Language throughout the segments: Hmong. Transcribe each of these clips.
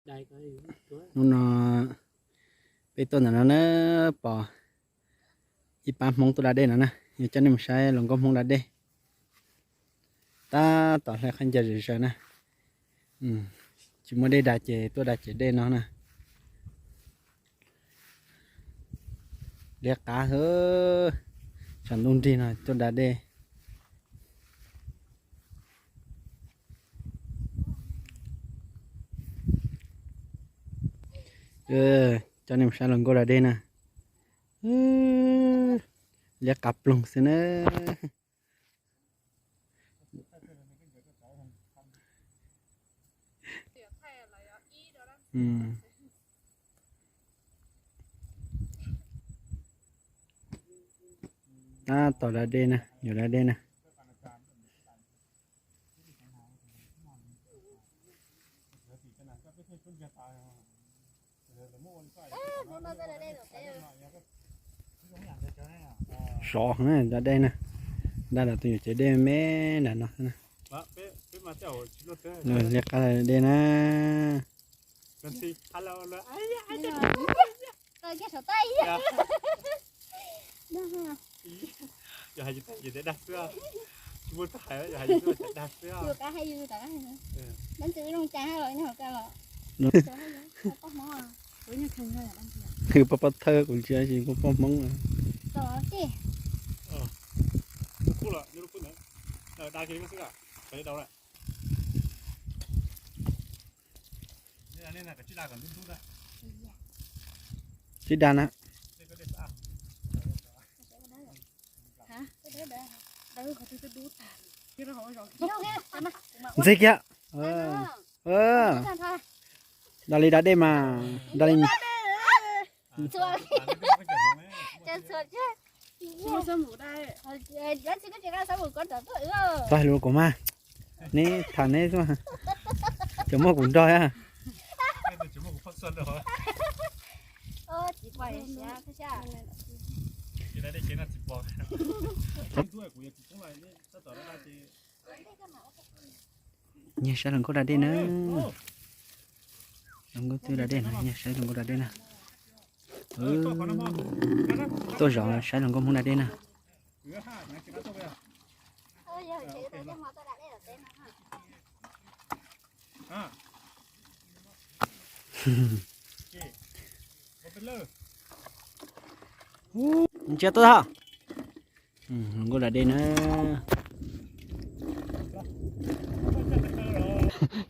Hnub no peb tuaj ntawm no na, pom ib pab Hmoob tuaj da dej no na, yuav coj nej mus saib hluas nkauj Hmoob da dej. Tab tom hle qhov ncauj zom zaws na. Tsis muaj dej da ces tuaj da cev dej no na. Liab qab, tshav ntuj nrig no tuaj da dej. Coj nej mus saib hluas nkauj da dej na. Liab qab ploog xwb na. Tab tom da dej na, yuav da dej na. Sov heev da dej na. Da los tus nyuam cev dej me me nram no. Liab qab da dej na. Hwj poj poj thawj kuv ntsia tsis poj poj Hmoob. Tsis da na. Ntxig kiag. Da li da dej mas da li. Txog lus kuv mas, neb tham neb xwb, cov muaj kuv nrog. Nyiag saib hluas nkauj da dej na. Hluas nkauj twb da dej na, nyiag saib hluas nkauj da dej na. Tuaj zov saib hluas nkauj Hmoob da dej na. Ntsia tuaj tod. Hluas nkauj da dej na.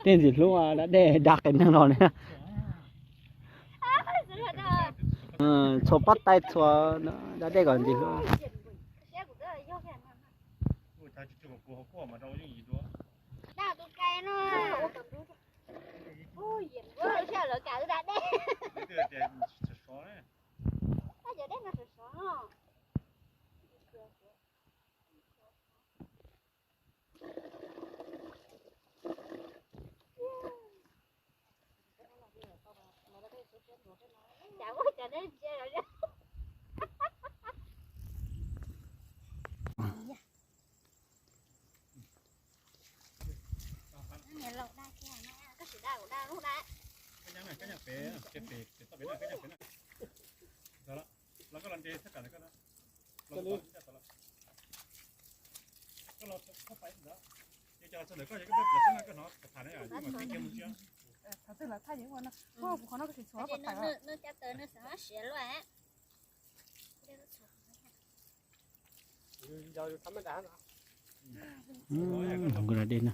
Tej ntxim hlub da dej da qias neeg los li. Txhua pob tais txhua da dej kom ntxim hlub. Hluas nkauj da dej na.